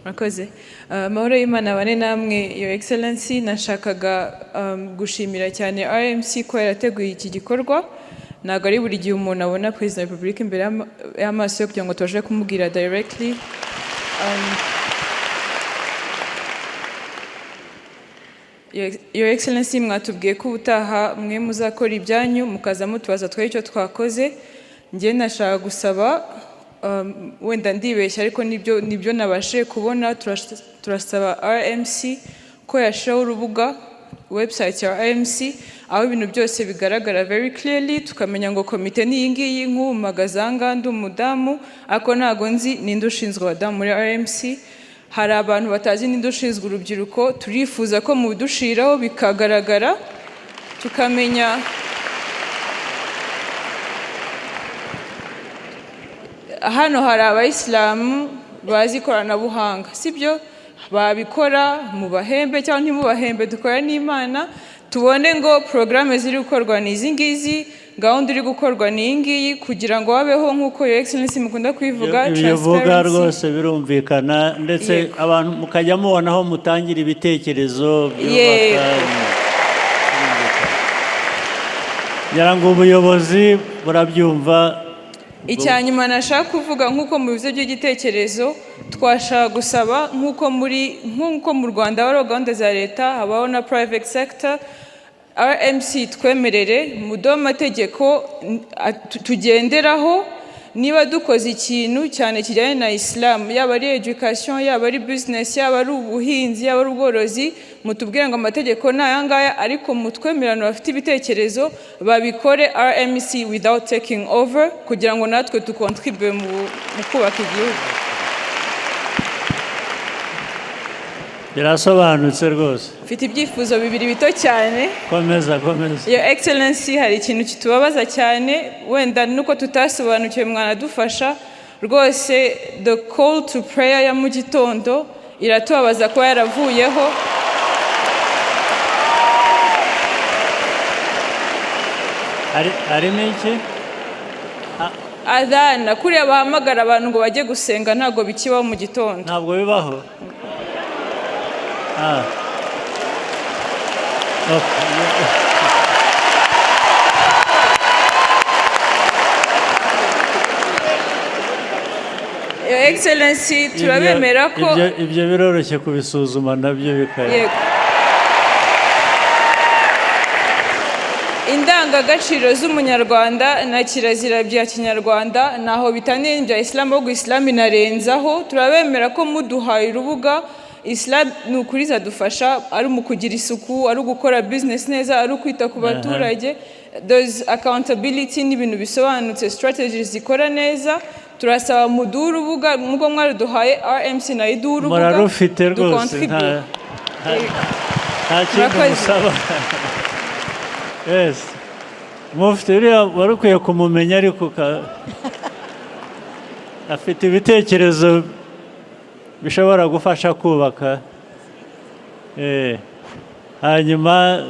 Murakoze. Amahoro y'Imana bane namwe, Your Excellency. Nashakaga gushimira cyane RMC ko yarateguye iki gikorwa. Ntabwo ari buri gihe umuntu abona Perezida wa Repubulika imbere y'amaso ye kugira ngo tubashe kumubwira directly. Your Excellency, mwatubwiye ko ubutaha mwe muzakora ibyanyu, mukaza mutubaza twe icyo twakoze. Njye nashaka gusaba, wenda ndibeshya, ariko nibyo nabashije kubona, turasaba RMC ko yashyiraho urubuga, website ya RMC, aho ibintu byose bigaragara very clearly, tukamenya ngo komite ni iyi ngiyi. Nk'ubu mpagaze ndi umudamu, ariko ntago nzi ninde ushinzwe abadamu muri RMC. Hari abantu batazi ninde ushinzwe urubyiruko. Turifuza ko mubidushiraho bikagaragara, tukamenya. Hano hari Abayisilamu bazi ikoranabuhanga, sibyo? Babikora mubahembe cyangwa ntimubahembe, dukora n'Imana, tubone ngo porogaramu ziri gukorwa ni izi ngizi, gahunda iri gukorwa ni iyi ngiyi, kugira ngo habeho, nk'uko Your Excellency mukunda kubivuga, Ibyo uvuga transparency. rwose birumvikana, ndetse abantu mukajya mubona aho mutangira ibitekerezo byubaka. Birumvikana. Ngira ngo ubuyobozi burabyumva. Icya nyuma nashaka kuvuga, nk'uko mu bibazo by'igitekerezo, twashaka gusaba, nk'uko mu Rwanda habaho gahunda za leta, habaho na private sector, RMC twemerere muduhe amategeko tugenderaho. Niba dukoze ikintu cyane kijyanye na Islam, yaba ari education, yaba ari business, yaba ari ubuhinzi, yaba ari ubworozi, mutubwire ngo amategeko ni aya ngaya, ariko mutwemerano bafite ibitekerezo babikore RMC without taking over, kugira ngo natwe ducontribute mu kubaka igihugu. Birasobanutse rwose. Mfite ibyifuzo bibiri bito cyane. Komeza, komeza. Your Excellency, hari ikintu kitubabaza cyane, wenda nuko tutasobanukiwe, mwanadufasha rwose. The call to prayer ya mu gitondo iratubabaza kuba yaravuyeho. Harimo iki? Adhana, kuriya bahamagara abantu ngo bajye gusenga, ntabwo bikibaho mu gitondo. Ntabwo bibaho. Ah. Okay. Your Excellency, turabemera ko Ibyo biroroshye kubisuzuma nabyo bikaba. Yego. Indangagaciro z'Umunyarwanda na kirazira bya Kinyarwanda ntaho bitaniye n'ibya Isilamu, ahubwo Isilamu inarenzaho. Turabemera ko muduhaye urubuga, Isilamu ni ukuri izadufasha, ari mu kugira isuku, ari ugukora business neza, ari ukwita ku baturage. Those accountability ni ibintu bisobanutse, strategies zikora neza. Turasaba muduhe urubuga nk'ubwo mwaruduhaye, RMC nayo iduhe urubuga Murarufite rwose. Ducontribute. Nta kindi Murakoze. musaba. Yes, mufite uriya wari ukwiye kumumenya, ariko afite ibitekerezo bishobora gufasha kubaka. Hanyuma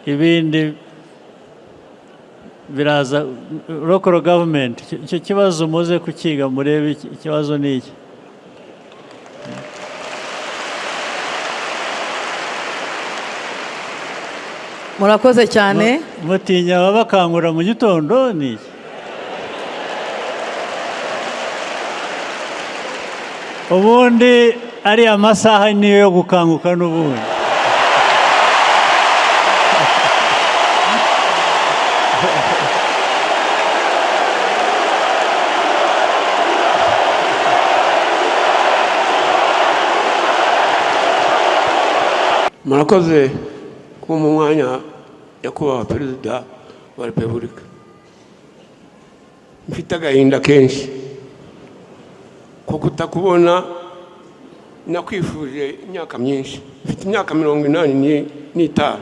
ibindi biraza. Local government, icyo kibazo muze kukiga, murebe ikibazo ni iki. Murakoze cyane. Mutinya ababakangura mu gitondo ni iki? Ubundi ariya masaha niyo yo gukanguka n'ubundi. Murakoze kumpa umwanya, Nyakubahwa Perezida wa Repubulika. Mfite agahinda kenshi ko kutakubona. Nakwifuje imyaka myinshi. Mfite imyaka 85.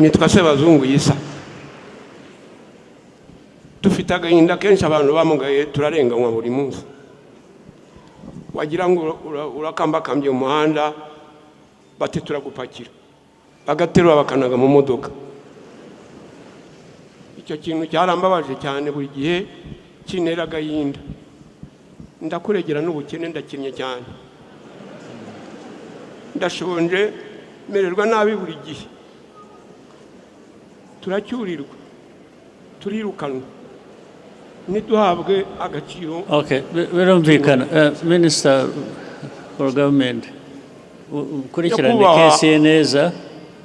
Nitwa Sebazungu Yisa. Dufite agahinda kenshi, abantu bamugaye turarenganywa buri munsi. Wagira ngo urakambakambye mu muhanda, bati turagupakira, bagaterura bakanaga mu modoka. Icyo kintu cyarambabaje cyane, buri gihe kintera agahinda. Ndakuregera n'ubukene, ndakennye cyane, ndashonje, mererwa nabi buri gihe, turacyurirwa, turirukanwa, ntiduhabwe agaciro. Okay, birumvikana. Minister for Government, ukurikirane Nyakubahwa. case ye neza.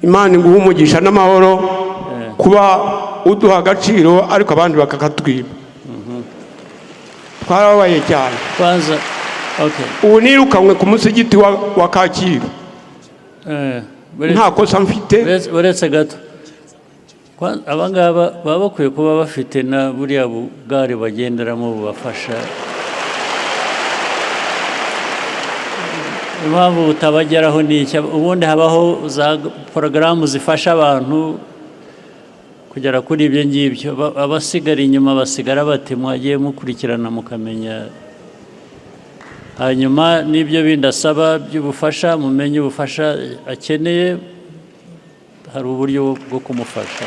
Imana iguha umugisha n'amahoro kuba uduha agaciro, ariko abandi bakakatwiba. Twarababaye cyane. Kwanza, okay. Ubu nirukanwe ku musigiti wa Kacyiru nta kosa mfite. Uretse gato. Aba ngaba baba bakwiye kuba bafite na buriya bugare bagenderamo bubafasha. Impamvu butabageraho ni iki? Ubundi habaho za porogaramu zifasha abantu kugera kuri ibyo ngibyo. Abasigara inyuma basigara bate? Mwagiye mukurikirana mukamenya, hanyuma n'ibyo bindi asaba by'ubufasha, mumenye ubufasha akeneye, hari uburyo bwo kumufasha.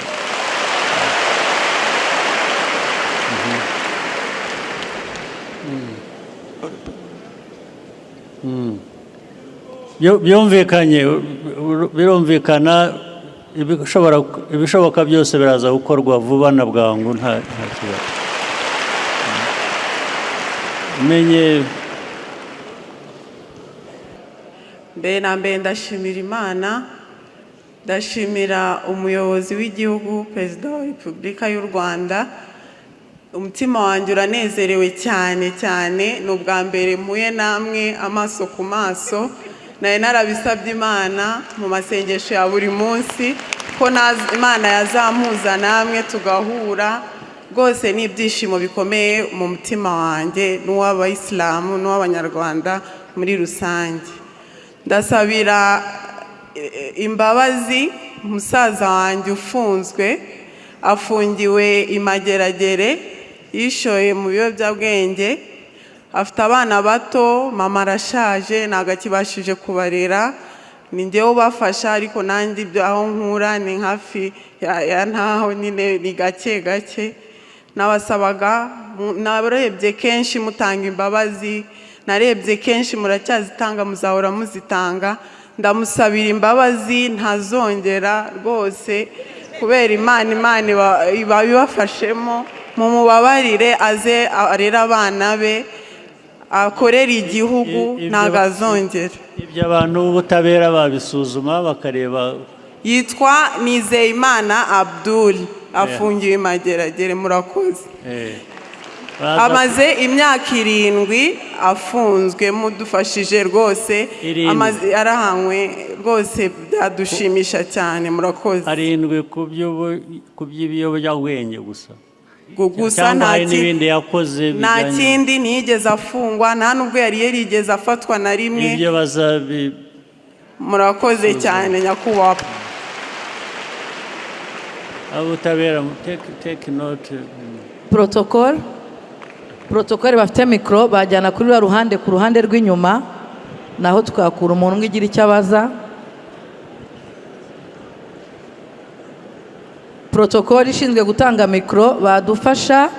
Byumvikanye, birumvikana, ibishoboka byose biraza gukorwa vuba na bwangu, nta kibazo. Menye. Mbere na mbere ndashimira Imana, ndashimira umuyobozi w'igihugu, Perezida wa Repubulika y'u Rwanda. Umutima wanjye uranezerewe cyane cyane, ni ubwa mbere mpuye namwe amaso ku maso. Nari narabisabye Imana mu masengesho ya buri munsi ko Imana yazampuza namwe tugahura. Rwose ni ibyishimo bikomeye mu mutima wanjye n'uw'abayisilamu n'uw'abanyarwanda muri rusange. Ndasabira imbabazi musaza wanjye ufunzwe, afungiwe imageragere, yishoye mu biyobyabwenge, afite abana bato, mama arashaje ntabwo akibashije kubarera, ni njyewe ubafasha, ariko nanjye ibyo aho nkura ni hafi ya ntaho nyine, ni gake gake. Nabasabaga, narebye kenshi mutanga imbabazi, narebye kenshi muracyazitanga, muzahora muzitanga. Ndamusabira imbabazi ntazongera rwose, kubera Imana, Imana iba ibafashemo, mumubabarire aze arere abana be, akorere igihugu, ntabwo azongera. Ibyo abantu b'ubutabera babisuzuma bakareba. Yitwa Nizeyimana Abdul, afungiwe imageragere. Murakoze. Amaze imyaka 7 afunzwe, mudufashije rwose. 7. Arahanywe rwose, byadushimisha cyane. Murakoze. 7 ku by'ibiyobyabwenge gusa? Gusa. Cyangwa hari n'ibindi yakoze? Nta kindi, ntiyigeze afungwa, nta nubwo yari yarigeze afatwa na rimwe. Ibyo bazabi. Murakoze cyane nyakubahwa. Abutabera, take note. Protocole bafite micro bajyana kuri ruriya ruhande, ku ruhande rw'inyuma, naho twakura umuntu umwe ugira icyo abaza. Protocole ishinzwe gutanga micro badufasha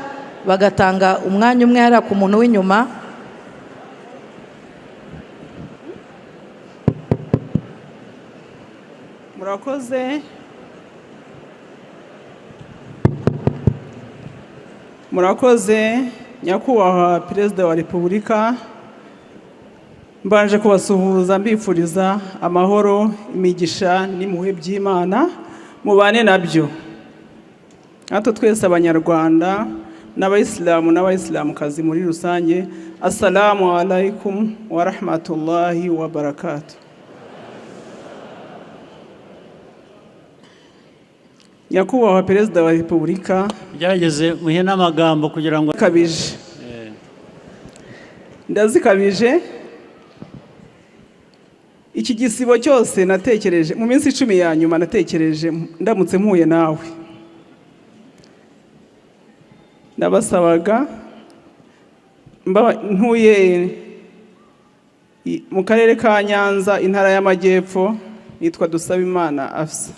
bagatanga umwanya umwe hariya ku muntu w'inyuma. Murakoze, murakoze nyakubahwa Perezida wa Repubulika. Mbanje kubasuhuza mbifuriza amahoro, imigisha n'impuhwe by'Imana mubane nabyo. Natwe twese Abanyarwanda n'Abayisilamu n'Abayisilamukazi muri rusange, assalamu alaikum wa rahmatullahi wa barakatuh. Nyakubahwa Perezida wa Repubulika, byageze muhe n'amagambo kugira ngo kabije ndazikabije. Iki gisibo cyose natekereje mu minsi 10 ya nyuma, natekereje ndamutse mpuye nawe, ndabasabaga ntuye mu karere ka Nyanza, intara y'Amajyepfo, nitwa Dusabimana Afsa.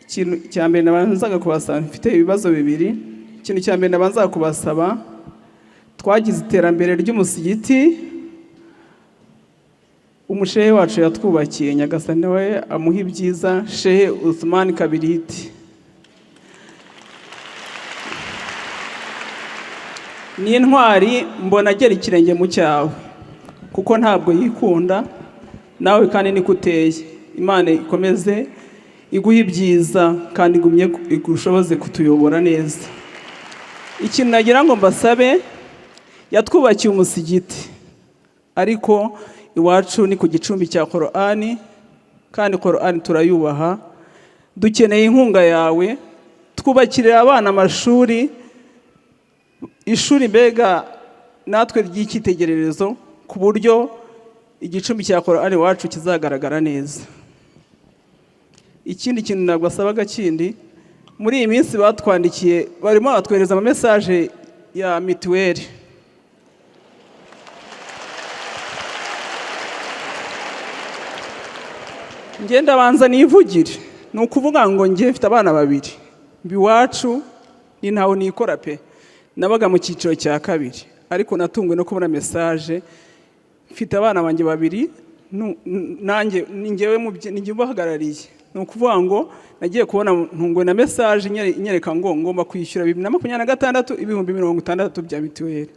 Ikintu cya mbere nabanzaga kubasaba, mfite ibibazo bibiri. Ikintu cya mbere nabanzaga kubasaba, Twagize iterambere ry'umusigiti umushehe wacu yatwubakiye, Nyagasani we amuha ibyiza, Shehe Uthman Kabiriti. Ni intwari, mbona agera ikirenge mu cyawe, kuko ntabwo yikunda, nawe kandi niko uteye. Imana ikomeze iguhe ibyiza kandi igumye igushoboze kutuyobora neza. Ikintu nagira ngo mbasabe, yatwubakiye umusigiti, ariko iwacu ni ku gicumbi cya Korani, kandi Korani turayubaha. Dukeneye inkunga yawe, twubakirira abana amashuri, ishuri mbega natwe ry'icyitegererezo, ku buryo igicumbi cya Korani iwacu kizagaragara neza. Ikindi kintu ntabwo asabaga kindi, muri iyi minsi batwandikiye, barimo batwohereza ama message ya mituweli. Ngenda banza nivugire, ni ukuvuga ngo njye mfite abana babiri, iwacu ni ntawe nikora pe, nabaga mu cyiciro cya kabiri, ariko natunguwe no kubona message. Mfite abana banjye babiri, nanjye ni njyewe ni njye ubahagarariye. Ni ukuvuga ngo nagiye kubona ntungwe na message inyereka ngo ngomba kwishyura 2026 60,000 bya mituweli.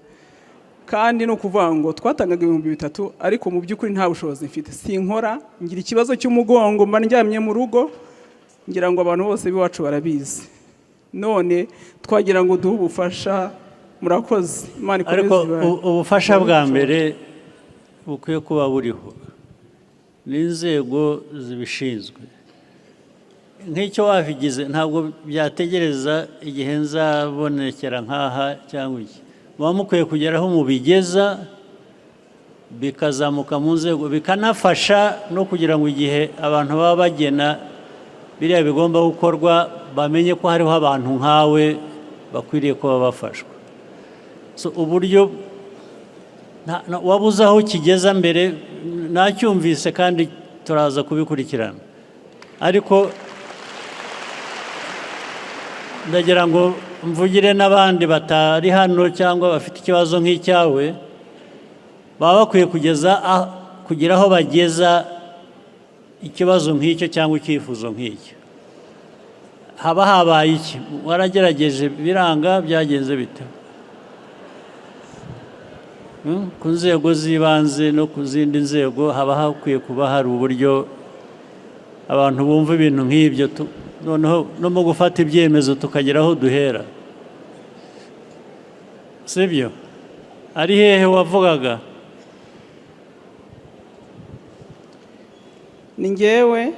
Kandi ni ukuvuga ngo twatangaga 3000, ariko mu by'ukuri nta bushobozi mfite, sinkora, ngira ikibazo cy'umugongo, mba ndyamye mu rugo, ngira ngo abantu bose b'iwacu barabizi. None twagira ngo duhe ubufasha. Murakoze, Imana ikomeze Ariko ibahe. ubufasha bwa mbere bukwiye kuba buriho n'inzego zibishinzwe. Nk'icyo wabigize ntabwo byategereza igihe nzabonekera nk'aha cyangwa iki, muba mukwiye kugera aho mubigeza bikazamuka mu nzego, bikanafasha no kugira ngo igihe abantu baba bagena biriya bigomba gukorwa bamenye ko hariho abantu nkawe bakwiriye kuba bafashwa. So uburyo wabuze aho kigeza mbere nacyumvise, kandi turaza kubikurikirana, ariko ndagira ngo mvugire n'abandi batari hano cyangwa bafite ikibazo nk'icyawe, baba bakwiye kugira aho bageza ikibazo nk'icyo cyangwa icyifuzo nk'icyo. Haba habaye iki? Waragerageje biranga, byagenze bite? Ku nzego z'ibanze no ku zindi nzego haba hakwiye kuba hari uburyo abantu bumva ibintu nk'ibyo, noneho no mu gufata ibyemezo tukagera aho duhera, sibyo? Ari hehe wavugaga? Ni njyewe.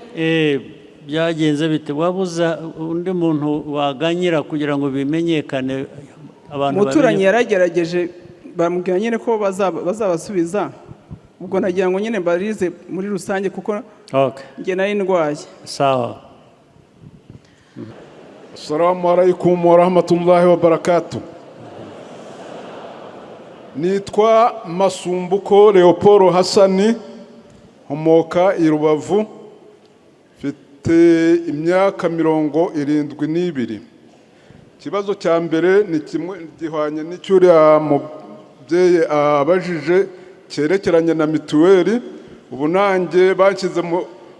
Byagenze bite? Wabuze undi muntu waganyira kugira ngo bimenyekane, abantu Umuturanyi bamenye? yaragerageje, bamubwira nyine ko bazabasubiza. Ubwo nagira ngo nyine mbarize muri rusange, kuko njye nari ndwaye. Sawa. Assalamu alaikum warahmatullahi wabarakatuh. Nitwa Masumbuko Leopold Hassani, nkomoka i Rubavu, mfite imyaka 72. Ikibazo cya mbere ni kimwe gihwanye n'icy'uriya mubyeyi abajije cyerekeranye na mituweli. Ubu nanjye banshyize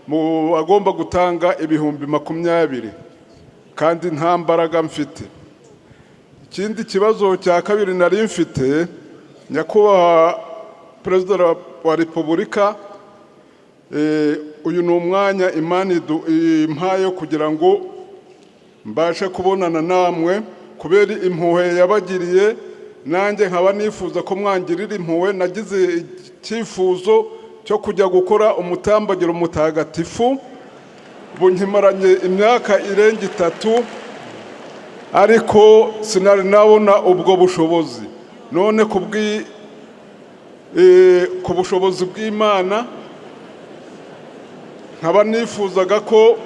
mu bagomba gutanga 20,000 kandi nta mbaraga mfite. Ikindi kibazo cya kabiri nari mfite, Nyakubahwa Perezida wa Repubulika, uyu ni umwanya Imana impaye kugira ngo mbashe kubonana namwe kubera impuhwe yabagiriye, nanjye nkaba nifuza ko mwangirira impuhwe. Nagize icyifuzo cyo kujya gukora umutambagiro mutagatifu, ubu nkimaranye imyaka irenga 3, ariko sinari nabona ubwo bushobozi. None ku bushobozi bw'Imana nkaba nifuzaga ko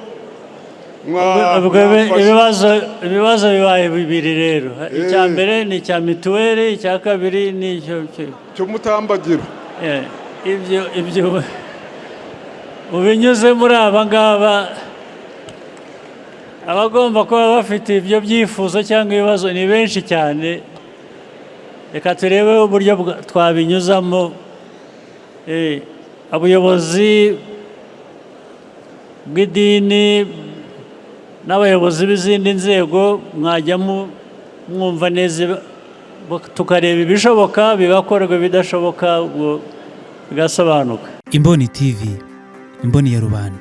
mwafasha. Ibibazo bibaye bibiri rero. Icya mbere ni icya mituweli, icya kabiri ni icyo cy'umutambagiro. Ibyo ubinyuze muri aba ngaba, abagomba kuba bafite ibyo byifuzo cyangwa ibibazo ni benshi cyane. Reka turebe uburyo twabinyuzamo. Abayobozi bw'idini n'abayobozi b'izindi nzego mwajya mwumva neza, tukareba ibishoboka bigakorwa, ibidashoboka ubwo bigasobanuka. Imboni TV, imboni ya rubanda.